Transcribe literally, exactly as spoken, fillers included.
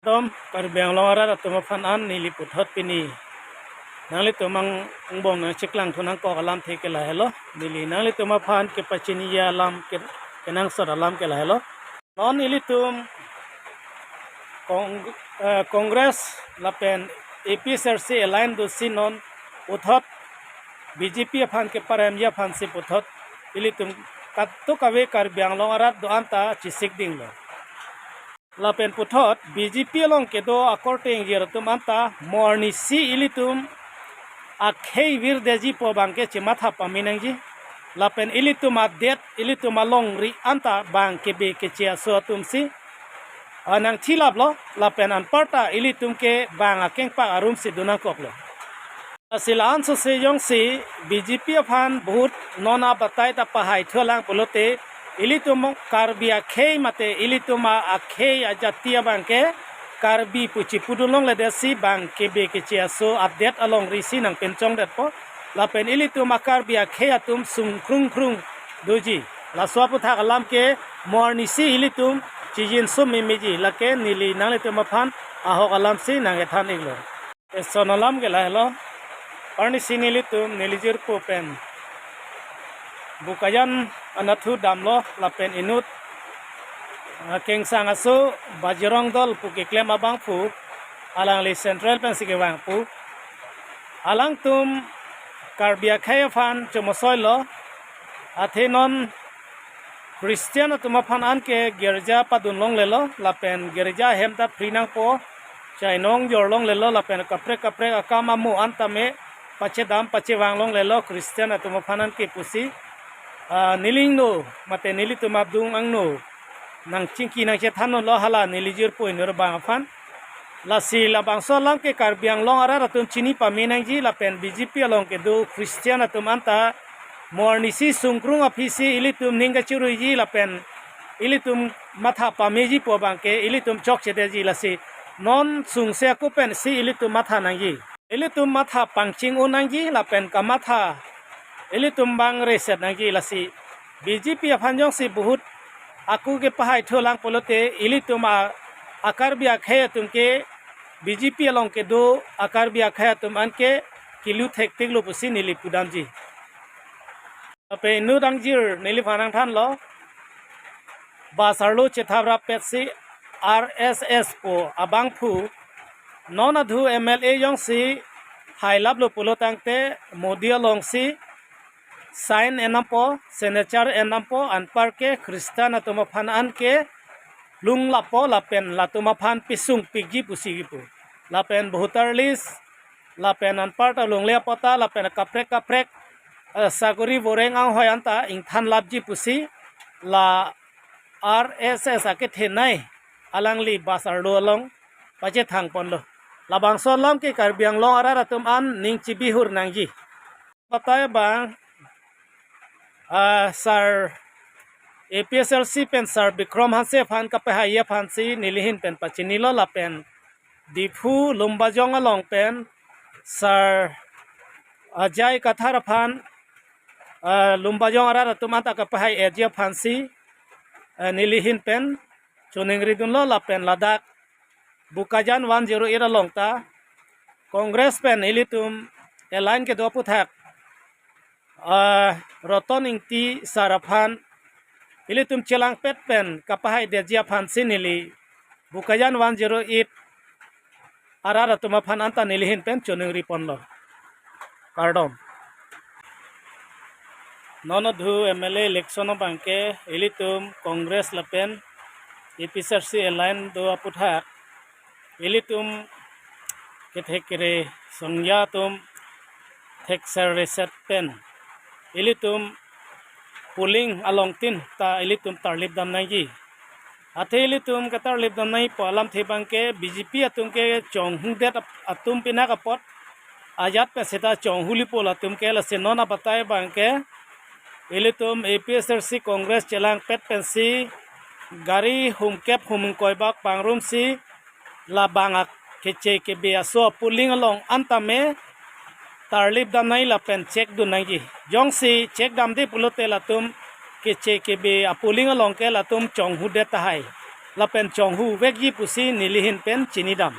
Kardom, Karbi Anglong arat atum aphan an neli puthot pini nanglitum angbong nangcheklang thu nangkok alamthe ke lahelo. Neli nanglitum aphan kepachini alam ke, kenangsot alam ke lahelo. Non ilitum Cong-, eh, Congress lapen A P H L C alliance dosi non puthot B J P aphan keparemji aphansi puthot ilitum kadokave Karbi Anglong arat do-an ta chesik dinglo. Lapen puthot B J P along kedo akorte ingjir atum anta mo arnisi ilitum akhei virdetji pu abangke chematha pame nangji. Lapen ilitum adet, ilitum alongri anta bang kebe keche aso atumsi, ah, nangthilaplo, lapen anparta ilitum ke bang akengpak arumsi do nangkoklo. Lasi la-an sose jongsi B J P aphan vote non abatai ta pahai thulang pulote, ilitum Karbi akhei mate ilitum a-, akhei ajati abangke Karbi pu chipudun longledetsi bang kebe keche aso adet alongrisi nangpinchongdetpo. Lapen ilitum a-Karbi akhei atum sungkrung krung doji. Laso aputhak alam ke mo arnisi ilitum chijin sum memeji, lake neli nanglitum aphan ahok alamsi nangkethan iklo. Eson alam ke lahelo. Arnisi nelitum neli jirpo pen Bokajan anatthu damlo lapen inut, ah, kengsang aso Bajrang Dal pu keklem abangphu, alangli central pensi kevang pu. Alangtum Karbi akhei aphan chomosoilo, athe non Christian atum aphan anke girja padun longlelo, lapen girja ahem ta free nangpo, chainong jor longlelo, lapen kaprek kaprek akam amo an tame pachedam pachevang longlelo, Christian atum aphan anke pusi, ah, neli ingno mate nelitum adung angno nangchingki nangchethanlo hala neli jirpo inut abang aphan. Lasi labangso alam ke Karbi Anglong arat atum chini pame nangji, lapen B J P along kedo Christian atum anta mo arnisi sungkrung aphisi ilitum ning kachiruiji lapen ilitum matha pameji pu abangke ilitum chokchedetji, lasi non sungse ako pensi ilitum matha nangji. Ilitum matha pangching-o nangji lapen kamatha ilitum bang reset nangji, lasi B J P aphan jongsi vote ako kepahai thulang pulote ilitum a, a-Karbi akhei atum ke B J P along kedo a-Karbi akhei atum anke kilu thektiklo pusi neli pudamji. Lapen inut angjir neliphan nangthanlo, bas arlo chethap rappetsi R S S pu abangphu non adhu M L A jongsi hailaplo pulo tangte Modi alongsi sign endampo, signature endampo, anparke Christian atum aphan anke lunglappo lapen latum aphan pisungpikji pusi kipu. Lapen voter list, lapen anparta lungle apot ta, lapen kaprek kaprek, eh, sakori voreng anghoi anta ingthanlapji pusi la R S S akethenei alangli bas arlo along pachethangponlo. Labangso alam ke Karbi Anglong arat atum an ning chibihur nangji. Batai abang, ah, Sir A P H L C pen Sir Bikram Hanse aphan kapahai aphansi nelihin pen pachinilo lapen Diphu Lumbajong along pen Sir Ajay Kathar aphan, ah, Lumbajong arat atum anta kapahai-etji aphansi, ah, nelihin pen choningridunlo lapen ladak Bokajan one zero eight along ta Congress pen ilitum alliance kedo aputhak, ah, Roton Ingti sir aphan ilitum chelangpet pen kapahaidetji aphansi neli Bokajan one zero eight arat atum aphan anta nelihin pen choningriponlo. Kardom. Non adhu M L A election abangke ilitum Congress lapen A P H L C alliance do aputhak ilitum kethek kere songja atum thekser reset pen ilitum polling alongtin ta ilitum tarlip dam nangji. Athe ilitum ketarlip dam nangji pu alamthe abangke B J P atum ke chonghudet ap-, atum pinak apot ajat pen seta chonghulipo latum ke, lasi non abatai abangke ilitum A P H L C Congress chelangpet pensi gari humkep humkoi bak pangrumsi labang ak keche kebe aso apolling along antame tarlip dam nangji lapen check dun nangji. Jongsi check damde pulote latum keche kebe apolling along ke latum chonghudet tahai. lapen chonghu vekji pusi nelihin pen chinidam.